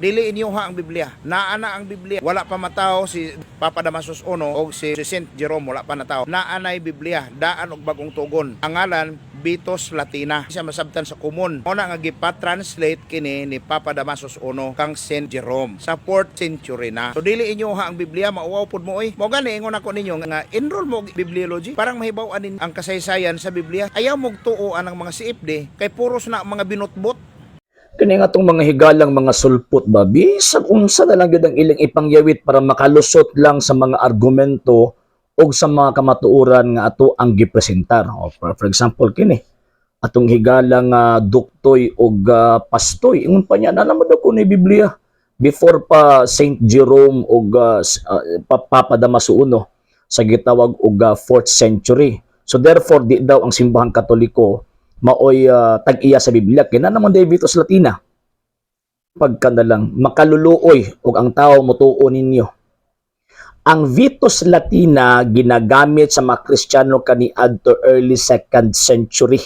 Dili inyoha ang Biblia. Naa na ang Biblia. Wala pa matawo si Papa Damasus I o si Saint Jerome, wala pa natawo. Naa na'y Biblia, daan og bagong tugon. Ang ngalan Vetus Latina. Siya masabtan sa common. Mao na nga gipa-translate kini ni Papa Damasus I kang Saint Jerome sa 4th century na. So dili inyoha ang Biblia, mauwaw pud mo oy. Mao gani ingon ako ninyo nga enroll mo og Bibliology parang mahibaw-an ninyo ang kasaysayan sa Biblia. Ayaw mog tuo ang mga CFD kay puros na mga binutbot. Kani nga atong mga higalang mga sulpot ba, bisag unsa na lang gyud ang ilang ipangyawit para makalusot lang sa mga argumento o sa mga kamatuoran nga ato ang gipresentar. O, for example, kini atong higalang duktoy og pastoy, ingon pa niya na naman daw ko ni Biblia before pa Saint Jerome og Papa Damaso I sa gitawag og 4th century. So therefore, di daw ang Simbahang Katoliko maoy tag-iya sa Biblia kay naa naman diay Vetus Latina. Pagka na lang makaluluoy og ang tao motuo ninyo. Ang Vetus Latina ginagamit sa mga Kristiyano kaniadto early second century.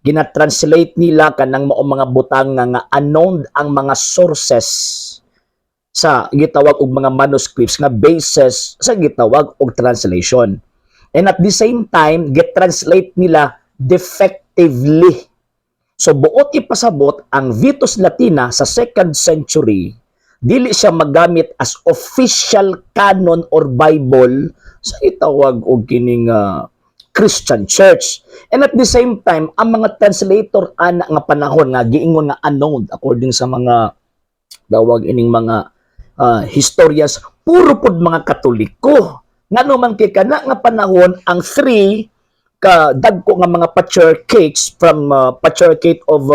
Gina-translate nila kanang mao mga butang nga unknown ang mga sources sa gitawag og mga manuscripts nga basis sa gitawag og translation. And at the same time, gitranslate nila defectively. So buot ipasabot, ang Vetus Latina sa second century, dili siya magamit as official canon or Bible sa itawag og kining Christian Church. And at the same time, ang mga translator ana nga panahon nga giingon nga unknown according sa mga tawag ining mga historians, puro pod mga Katoliko. Ngano man kay kana nga panahon ang three ka dagko nga mga patriarchates from Patriarchate of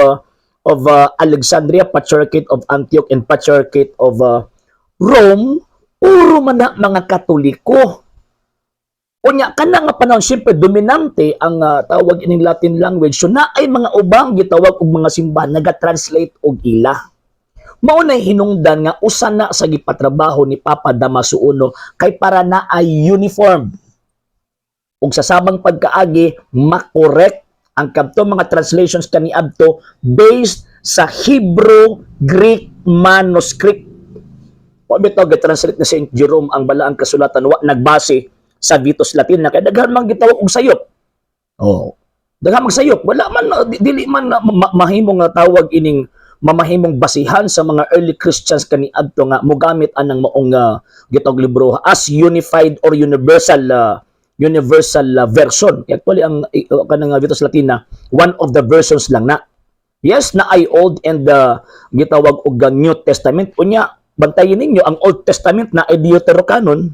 Alexandria, Patriarchate of Antioch, and Patriarchate of Rome, puro man na mga Katoliko. Unya kana nga panahon, siyempre dominante ang tawag ining Latin language. So naay mga ubang gitawag og mga simbahan naga-translate og ila. Mao na hinungdan nga usa na sa gipatrabaho ni Papa Damaso I kay para na ay uniform ug sa samang pagkaagi makorek ang kadto mga translations kaniadto based sa Hebrew Greek manuscript. Wa bitaw gi-translate ni Saint Jerome ang Balaang Kasulatan wa nagbase sa Vetus Latina kay daghan man gitawag og sayop. Oh. Daghan mang sayop, wala man dili man mahimo nga tawag ining mamahimong basihan sa mga early Christians kaniadto nga mogamit anang maong gitawag libro as unified or universal version. Actually, ang kanang Vetus Latina, one of the versions lang na. Yes, na ay Old and the gitawag og New Testament. Unya, bantayin ninyo ang Old Testament na ay Deuterocanon.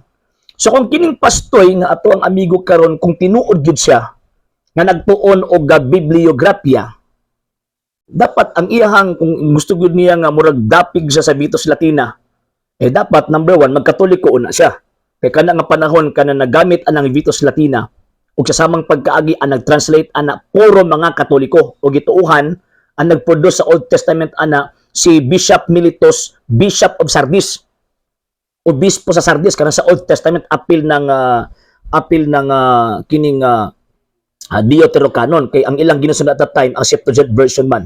So kung kining pastoy nga ato ang amigo karon, kung tinuod gyud siya nga nagtuon og bibliografya, dapat ang iyahang, kung gusto gyud niya nga murag dapig siya sa Vetus Latina, eh dapat number one, magkatoliko una siya. Kay kana nga panahon kana nagamit anang Vetus Latina ug sa samang pagkaagi ang nag-translate ana puro mga Katoliko ug gituohan ang nag-produce sa Old Testament ana si Bishop Mellitus, Bishop of Sardis. Obispo sa Sardis kana sa Old Testament apil ng kining Deuterocanon kay ang ilang ginusunod at that time ang Septuagint version man.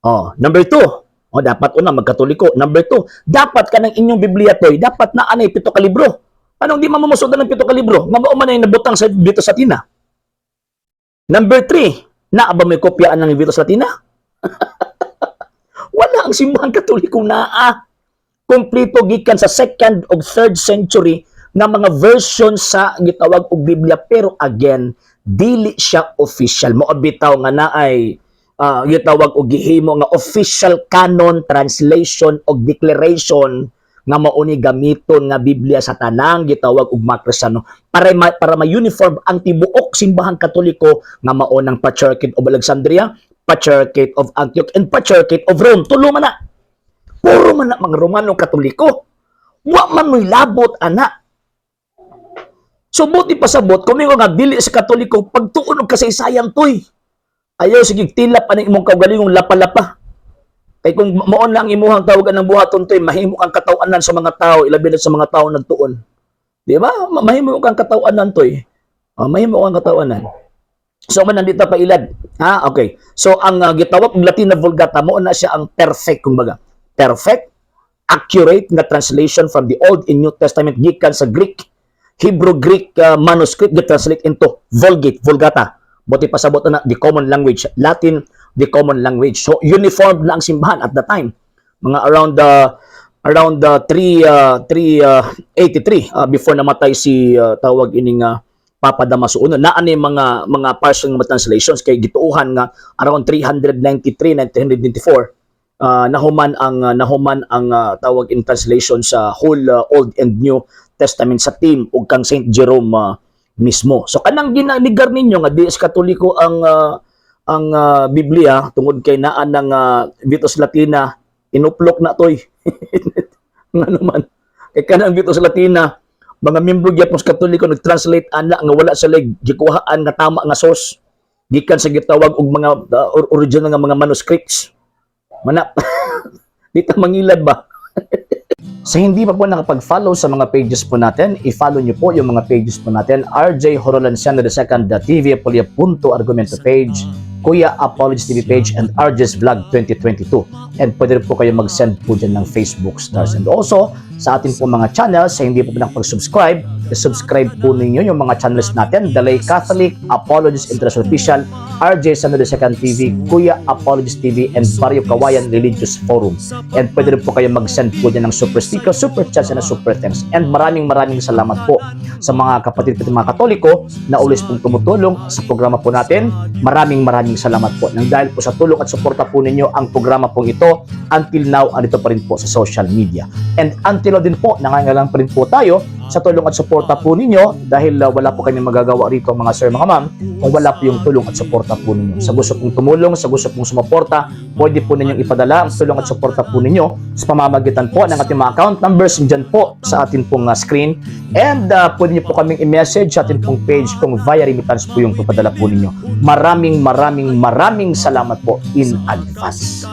Oh, number two, oh, dapat una magkatoliko. Number two, dapat kanang inyong Biblia toy, dapat na anay 7 ka libro. Anong di man mo ng 7 ka libro? Nga mao man ay nabutang sa Vetus Latina. Number three, naa ba may kopyaan ng Vetus Latina? Wala ang Simbahang Katoliko naa. Kompleto gikan sa second o third century nga mga version sa gitawag og Biblia, pero again, dili siya official. Mao bitaw nga naay gitawag og gihimo nga official canon, translation og declaration nga mao ni gamiton nga Biblia sa tanang gitawag og mga Kristiyano para ma-uniform ang tibuok Simbahang Katoliko nga mao ng Patriarchate of Alexandria, Patriarchate of Antioch and Patriarchate of Rome. Tulo man na. Puro man na mga Romano Katoliko. Wa man mo'y labot ana. So buti pasabot, kung nga dili sa Katoliko, pagtuon og kasaysayan toy. Ayaw sige tilap aning imong kaugalingong lapa-lapa. Kay kung mao lang imuhang tawagan ng buhaton toy, mahimo kang kataw-anan sa mga tao, ilabi na sa mga tao nagtuon. Di ba? Mahimo kang kataw-anan toy. Oh, mahimo kang kataw-anan. So man nandito pa ilad. Ha, okay. So ang gitawag og Latina Vulgata, mao na siya ang perfect kumbaga. Perfect, accurate nga translation from the Old and New Testament gikan sa Greek, Hebrew, Greek manuscript, translate into Vulgate, Vulgata. Buot pasabot na the common language, Latin, the common language. So uniform na ang simbahan at the time. Mga around the 3 383 before namatay si tawag ining Papa Damaso I. Naa ni mga partial nga translations kay gituohan nga around 393, 394 nahuman ang tawag in translation sa whole Old and New Testament sa team ug kang Saint Jerome mismo. So kanang ginanigar ninyo nga di is Katoliko ang Biblia tungod kay naa ng Vetus Latina, inuplok na toy. Nga naman kay kanang Vetus Latina, mga membro gyapon sa Katoliko nag-translate ana nga wala sila gikuhaan nga tama nga source gikan sa gitawag og mga original nga mga manuscripts. Mana di ta mangilad ba? Sa hindi pa po nakapag-follow sa mga pages po natin, i-follow nyo po yung mga pages po natin. RJ Horolanciano II, TV Apolia Punto Argumento page, Kuya Apologies TV page, and RJ's Vlog 2022. And pwede rin po kayo mag-send po dyan ng Facebook stars. And also, sa atin po mga channels, sa hindi po nakapag-subscribe, i-subscribe po ninyo yung mga channels natin. Dalay Catholic, Apologies International Official, RJ Sano II TV, Kuya Apologies TV, and Barrio Kawayan Religious Forum. And pwede rin po kayo mag-send po dyan ng super sticker, super chats, and super thanks. And maraming maraming salamat po sa mga kapatid po mga Katoliko na always pong tumutulong sa programa po natin. Maraming maraming salamat po. Nang dahil po sa tulong at suporta po ninyo, ang programa pong ito until now andito pa rin po sa social media. And until now din po, nangangailangan pa rin po tayo sa tulong at suporta po ninyo dahil wala po kami magagawa rito, mga sir, mga ma'am, kung wala po yung tulong at suporta po ninyo. Sa gusto pong tumulong, sa gusto pong sumuporta, pwede po ninyong ipadala ang tulong at suporta po ninyo sa pamamagitan po ng ating mga account numbers dyan po sa ating pong screen. And pwede niyo po kaming i-message sa ating pong page kung via remittance po yung papadala po ninyo. Maraming maraming maraming salamat po in advance.